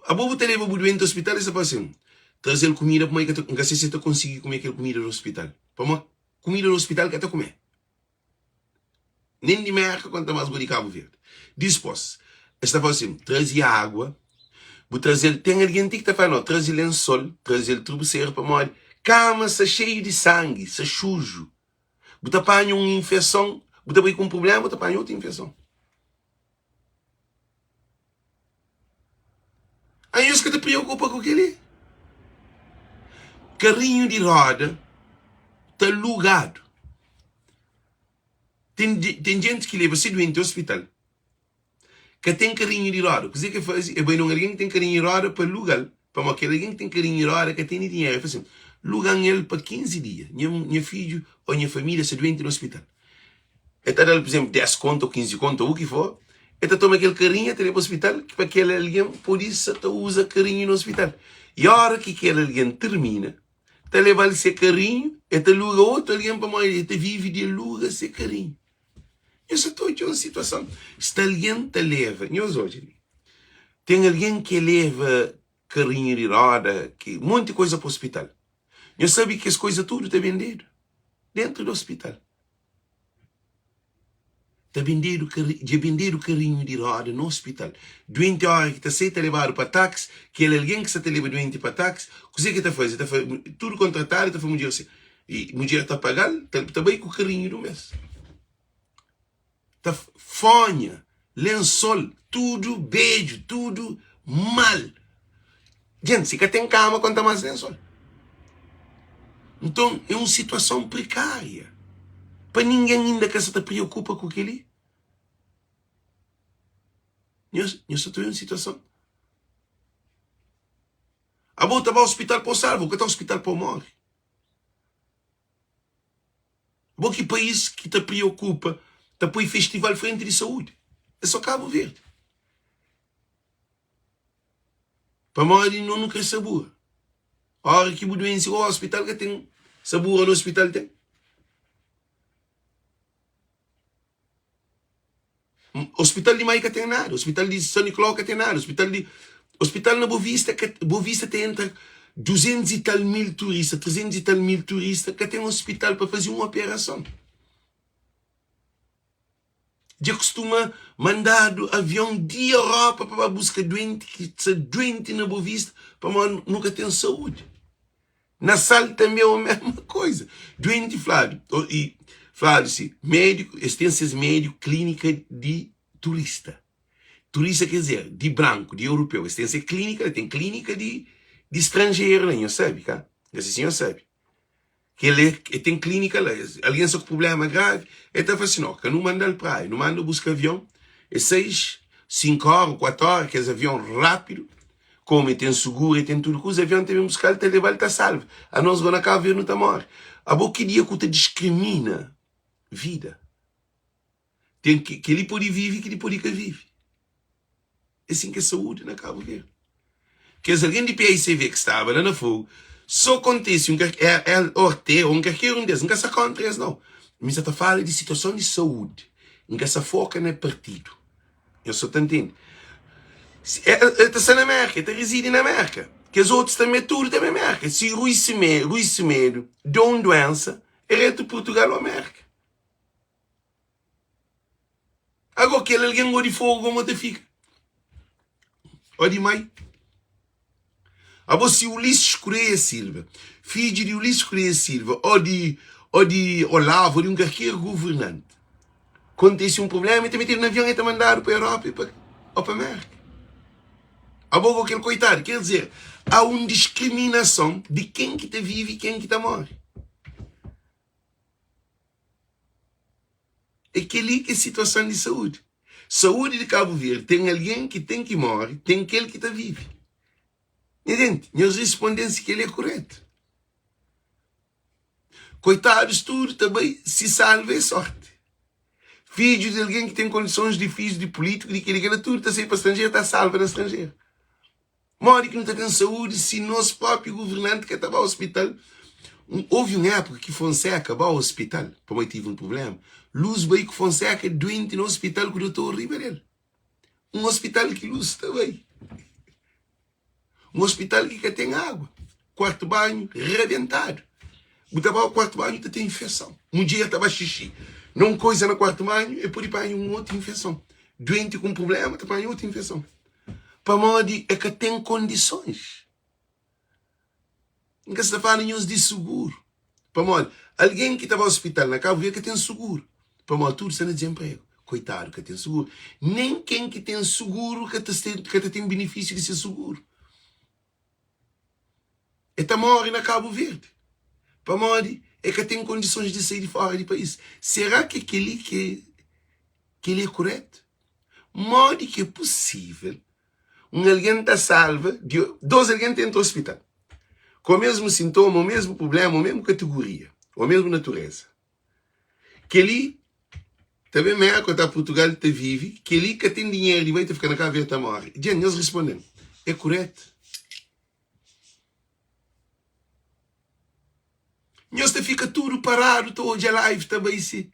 Abo bu ta leba bu duenti ospital es ta fala sin, trazel kumida pamodi ka ta, N ka se si el ta konsigi kume kel kumida di ospital, pamodi kumida di ospital ka ta kume, nen di Merka konta mas bo di Kabu Verdi. Dispos es ta fala sin, traze agua, bu trazel, ten algen ti ki ta fala no, traze lensol, trazel trubuseru pamodi kama sta xeiu di sangi, sta xuju, bu ta panha un infeson, bu ta bai ku un prublema bu ta panha otu infeson. Anhos ka ta preokupa ku kel-li? Karinhu di roda ta lugadu. Ten, ten jenti ki leba se duenti ospital, ka ten karinhu di roda. Kuzê ki el faze? El bai na un algen ki ten karinhu di roda pa luga-l, pamodi kel algen ki ten karinhu di roda ka tene dinheru. El fla sin, Luga-m el pa 15 dia, nha, nha fidju ô nha família sta duenti na ospital. El ta da-l, pur izénplu, 10 kontu ô 15 kontu ô u ki for, el ta toma kel karinhu, el ta leba ospital pa kel algen pode sa ta uza karinhu na ospital. I óra ki kel algen tirmina, ta leba-l se karinhu, el ta luga otu algen pamodi el ta vive di luga se karinhu. Nhos sa ta odja un situason, sta algen ta leba, nhos odja li, ten algen ki leba karinhu di roda, ki monti koza pa ospital. Nhos sabe ki kes koza tudu ta bendedu dentu di ospital. Ta bendedu dja bendedu karinhu di roda na ospital. Duenti ora ki ta sai ta lebadu pa taxi, kel algen ki sa ta leba duenti pa taxi, kuze ki ta faze? Ta fla tudu kontratadu, ta fla mudjer si, i mudjer ta pagal, ta bai ku karinhu di un bes. Ta fonha, lensol, tudu bedju, tudu mal. Djent, si ka ten kama, konta mas lensol. Nton, é un situason prekária. Pa ningen inda ka sa ta preokupa ku kel-li. Nhos, nhos sa ta odja un situason. Abo ta ba ospital pa bu salva, bu ka ta ospital pa bu móre. Bo ki país ki ta preokupa ta poi festival frenti di saúdi? É só Cabo Verde. Pamodi no nu kre sabura. Ora ki bu duense o hospital ka ten sabura na hospital ten? Hospital di Mai ka ten nada, hospital di São Nicolau ka ten nada, hospital di hospital na Boa Vista ka Boa Vista ta entra 200 e tal mil turista, 300 e tal mil turista, ka ten hospital pa faze un operason. Dja kustuma mandadu avion di Europa pa ba buska duenti ki sta duenti na Boa Vista pamodi nu ka ten saúdi. Na Sal tanbe é o mesma koiza. Duenti fladu i fladu si médiku es ten ses médiku klínika di turista. Turista ker dizer di branku, di europeu. Es ten se klínika la, ten klínika di di stranjeru la, nhos sabe ka? Nhos si nhos sabe. Kel e ten klínika la. Algen sta ku prubléma gravi, e ta fla si, no, ka nu manda-l praia, nu manda buska avion, e 6, 5 óra, 4 óra, kes avion rápidu, komu e ten suguru, e ten tudu kuza, avion ta ben buska-l, ta leba-l, ta salva. Anos go na Kabu Verdi nu ta móre. Abo ki dia ku ta diskrimina vida? Ten ki, kel-li pode vive, kel-li pode ka vive. É sin ki é saúdi na Kabu Verdi. Kes algen di PICV ki staba la na Fogu, so kontise un RT ô un kalker un des, N ka sta kóntra es nau. Mi sa ta fala di situason di saúdi. N ka sa foka na partidu. Nhos sa ta ntende. El ta sta na Mérka, el ta rizidi na Mérka. Kes otus tanbe tudu ta ben Mérka. Si Rui Semedo da un duénsa, é retu Purtugal ô Mérka. Ago kel algen go di fogu gomo ta fika? Ó di mai. Abo si Ulisses Correia Silva, fidju di Ulisses Correia Silva, ó di ó di Olavo, ó di un kalker governanti, kontise un prublema, el ta metedu na avion, el ta mandadu pa Europa i pa ó pa Merka. Abo go kel koitadu, ker dizer, há un diskriminason di ken ki ta vive i ken ki ta more. É kel-li ki é situason di saúdi. Saúdi di Kabu Verdi ten algen ki ten ki móre, ten kel ki ta vive. Nha jenti, nhos responde-m si kel-li é kurétu. Koitadus tudu ta bai si salva é sórti. Fidju di algen ki ten kondisons difísil di pulítiku, di kel-li, kel-la, tudu ta sai pa stranjeru, ta salva na stranjeru. Modi ki nu ta ten saúdi si nos própi governanti ka ta ba ospital? Houve un époka ki Fonseca ba ospital pamodi tive un prubléma. Luz bai ku Fonseca duenti na ospital ku dotor riba del. Un ospital ki luz ta bai. Un ospital ki ka ten água. Kuartu banhu rabentadu. Bu ta ba kuartu banhu ta ten infeson. Mudjer ta ba xixi na un koiza na kuartu banhu e pode panha un otu infeson. Duenti ku un prubléma ta panha otu infeson. Pamodi e ka ten kondisons. N ka sta fala nhos di suguru. Pamodi algen ki ta ba ospital na Kabu Verdi ka ten suguru. Pamodi tudu sta na dizenpregu. Koitadu ka ten suguru. Nen ken ki ten suguru ka ta ka ta ten benefisiu di se suguru. E ta móre na Kabu Verdi. Pamodi e ka ten kondisons di sai di fora di país. Será ki kel-li ki kel-li é kuretu? Modi ki é pusível un algen ta salva di dos algen ta entra ospital ku omesmu sintoma, omesmu prubléma, omesmu kategoria, omesmu natureza? Kel-li ta ben Mérka ô ta Purtugal ta vive, kel-li ka ten dinheru di bai ta fika na Kabu Verdi ta móre. Dja nhos responde-m, é kuretu? Nhos ta fika tudu paradu ta odja live ta bai si.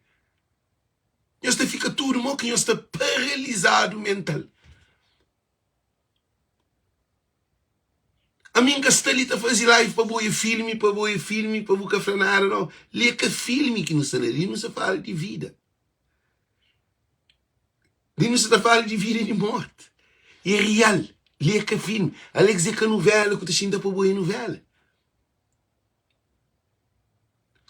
Nhos ta fika tudu mo ki nhos sta paralizadu mental. Ami N ka sta li ta faze live pa bo é filmi, pa bo é filmi, pa bu ka fla nada nau. Li é ka filmi ki nu sta na, li nu sta fala di vida. Li nu sta ta fala di vida i di morti. É real, li é ka filmi. Alex é ka nuvela ku ta xinta pa bo é nuvela.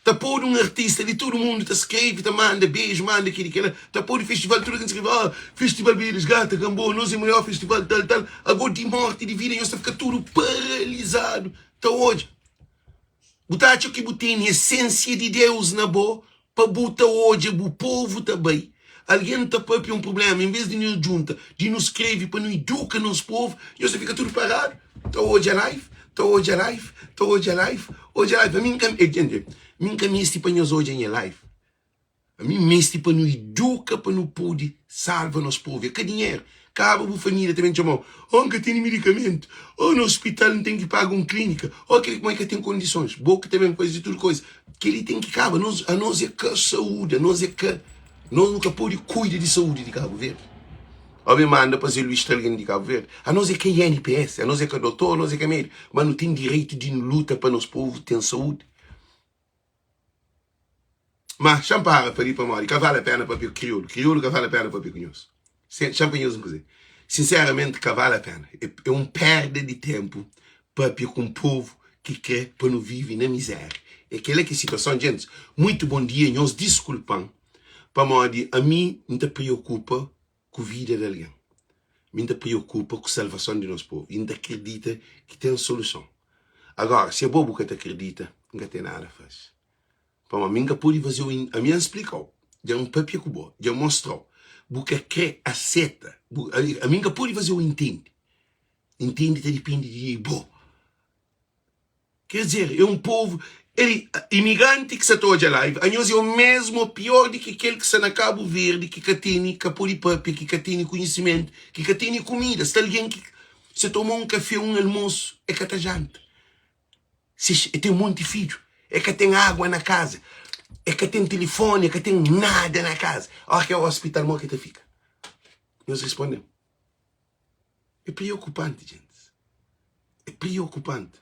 Ta podu un artista li tudu mundu ta skrebe ta manda beju manda keli kela ta podu festival tudu algen skrebe ah festival Baía das Gatas Gamboa nos é maior festival tal tal ago di morti di vida nhos ta fika tudu paralizadu ta odja bu ta atxa ki bu tene esensia di Deus na bo pa bu ta odja bu povu ta bai algen ta papia un prublema en vez di nu djunta di nu skrebe pa nu iduka nos povu nhos ta fika tudu paradu ta odja live ta odja live ta odja live odja live ami N ka mi N ka meste pa nhos odja nha live. Ami N meste pa nu iduka pa nu pode salva nos povu. É ka dinheru. Kaba bu família ta ben txoma-u, Oh, N ka tene medikamentu. Oh, na ospital N ten ki paga un klínika. Oh, kel ki ma ka ten kondisons. Bo ki ta ben faze tudu koza. Kel-li ten ki kaba. Nos, anos é ka saúdi, anos é ka, nos nu ka pode kuida di saúdi di Kabu Verdi. Ó ben manda pa Zé Luís tra algen di Kabu Verdi. Anos é ka INPS, anos é ka dotor, anos é ka médiku, ma nu ten direitu di nu luta pa nos povu ten saúdi. Ma xa-m para pa li pamodi ka vale a pena papia ku kriolu. Kriolu ka vale a pena papia ku nhos. Xa-m pa nhos un kuze. Sinseramenti ka vale a pena. É un perda di tenpu papia ku un povu ki kre pa nu vive na mizeria. É kela ki é situason djentis. Muitu bon dia, nhos diskulpa-m pamodi ami N ta priokupa ku vida di algen. Mi N ta priokupa ku salvason di nos povu i N ta kridita ki ten soluson. Agora, si abo bu ka ta kridita, N ka ten nada fase. Pamodi mi N ka pode faze-u, ami N splika-u, dja N papia ku bo, dja N mostra-u, bu ka kre aseta, bu, ami N ka pode faze-u intende. Intende ta dipende di bo. Quer dizer, é um povo Ei, imigranti ki sa ta odja live, anhos é o mesmo ou pior di ki kel ki sta na Cabo Verde ki ka tene, ka pode papia, ki ka tene conhecimento, ki ka tene kumida. Sta algen ki se toma um café, um almoço, é ka ta janta. Se é ten monti fidju, é ka ten água na casa, é ka ten telefone, é ka ten nada na casa. Ora ki é hospital, mo ki ta fika? Nhos responde-m. É preokupanti, djentis. É preokupanti.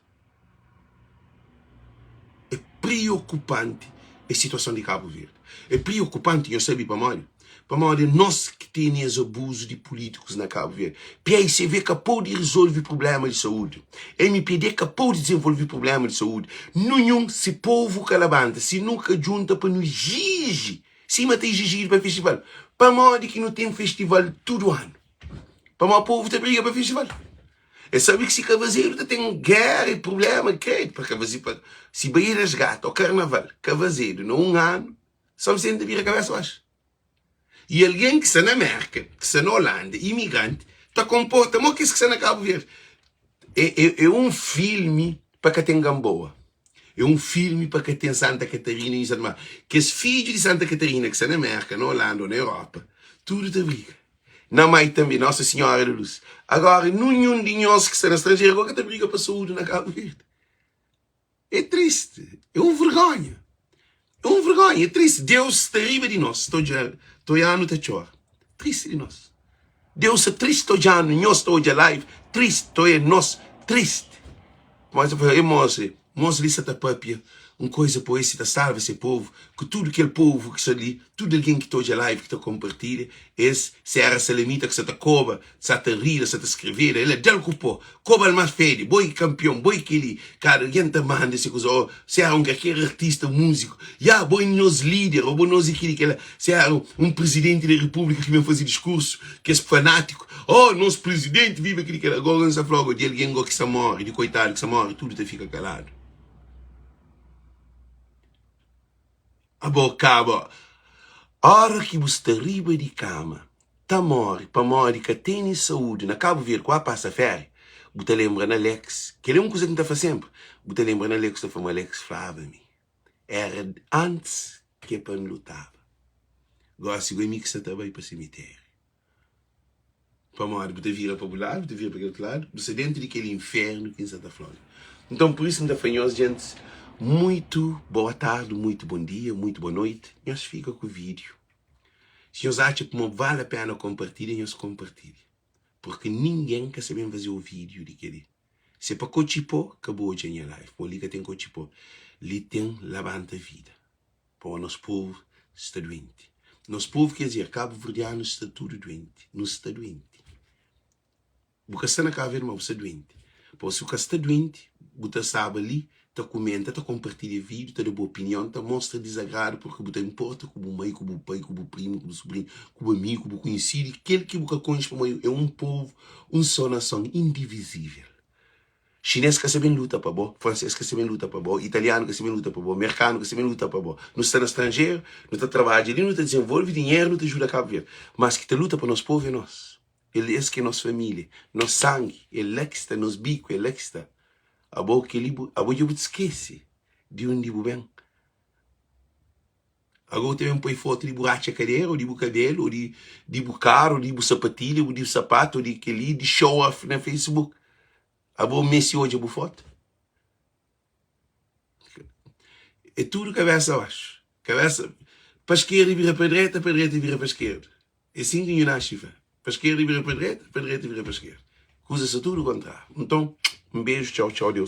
É preokupanti es situason di Kabu Verdi. É preokupanti, nhos sabe pamodi? Pamodi é nos ki tene es abuzu di pulítikus na Kabu Verdi. PAICV ka pode rezolve prubléma di saúdi. MPD ka pode dizenvolve prubléma di saúdi. Ninhun, si povu ka labanta, si nu ka djunta pa nu iziji, sima ta izijidu pa festival. Pamodi ki nu ten festival tudu anu? Pamodi povu ta briga pa festival. Es sabe ki si ka fazedu ta ten géra i prubléma, kredu pa ka faze pa si Baía das Gatas ô karnaval ka fazedu na un anu, São Vicente ta bira kabésa baxu. I algen ki sta na Mérka, ki sta na Olanda, imigranti, ta konporta mo kes ki sta na Kabu Verdi. É, é, é un filmi pa ka ten Gamboa. É un filmi pa ka ten Santa Catarina i Santa Mar. Kes fidju di Santa Catarina ki sta na Mérka, na Olanda ô na Europa, tudu ta briga. Na mai tanbe, Nossa Senhora da Luz. Agora, nunhun di nhos ki sta na stranjeru gó ka ta briga pa saúdi na Kabu Verdi. É triste, é un vergonha. É un vergonha, é triste. Deus sta riba di nos, ta odja, ta oianu ta txora. Triste di nos. Deus sta triste ta odjanu, nhos ta odja live, triste, ta oia nos, triste. Mas ta fla, e mos, mos li sta ta papia un koisa pa esi ta salva se povu, ku tudu kel povu ki sta li, tudu algen ki ta odja live, ki ta konpartilha, es se era salamita ki sta ta koba, sa ta rida, sa ta skreveda, el é dal ku po, koba-l más fedi, bo é kanpion, bo é kel-li, kada algen ta manda se kuza, ô se era un kalker artista, múziku, ya, bo é nos líder, ô bo nos é kel-li, kel-la, se era un prizidenti di repúblika ki ben faze diskursu, kes fanátiku, ô nos prizidenti, viva kel-li, kel-la, gósi N sta fla-u, di algen gó ki sta móre, di koitadu ki sta móre, tudu ta fika kaladu. Abo kaba ora ki bu sta riba di kama ta more pamodi ka tene saúde na Cabo Verde ku a pasa féria bu ta lembra na Alex kel é un kuza ki N ta fla senpri bu ta lembra na Alex ta fla ma Alex flaba mi era antis ki é pa N lutaba gosi go é mi ki sta ta bai pa simitério. Pamodi bu ta vira pa bu ladu, bu ta vira pa kel otu ladu, bu sta dentu di kel infernu ki N sta ta fla-u li. Nton, pur isu N ta fla nhos, gentis, muitu boa tardi, muitu bon dia, muitu boa noiti. Nhos fika ku vídiu. Si nhos atxa kuma vale a pena konpartilha, nhos konpartilha. Purki ningen ka sta ben faze-u vídiu di kel-li. Si é pa kotxi pó, ka bu odja nha live, pamodi li ka ten kotxi pó. Li ten labanta vida. Pamodi nos povu sta duenti. Nos povu quer dizer kabuverdianus sta tudu duenti. Nu sta duenti. Bu ka sta na Kabu Verdi ma bu sta duenti. Pamodi si bu ka sta duenti bu ta staba li ta kumenta, ta konpartilha vídiu, ta da bu opinion, ta mostra dizagradu purki bu ta inporta ku bu mai, ku bu pai, ku bu primu, ku bu subrinhu, ku bu amigu, ku bu kunhisidu i kel ki bu ka konxe pamodi é un povu, un só nason indivizível. Xinês ka sa ben luta pa bo, fransês ka sa ben luta pa bo, italianu ka sa ben luta pa bo, merkanu ka sa ben luta pa bo. Nu sta na stranjeru, nu ta trabadja li, nu ta dizenvolve dinheru, nu ta djuda Kabu Verdi. Mas ki ta luta pa nos povu é nos. El es ki é nos família, nos sangi, é la ki sta, nos biku é la ki sta. Abo kel-li, abo dja bu ta skese di undi bu ben. Agora bu ta ben poi fotu di bu ratxa kadera ou di bu kabelu ou di di bu karu ou di bu sapatilha ou di bu sapatu ou di keli di show off na facebook. Abo meste odja bu fotu? É tudu kabesa baxu. Kabesa pa skerda bira pa direita, pa direita bira pa skerda. É sin ki nhu naxi fla. Pa skerda bira pa direita, pa direita bira pa skerda. Kuza sta tudu kontráriu. Nton, un beju, txau, txau, Deus.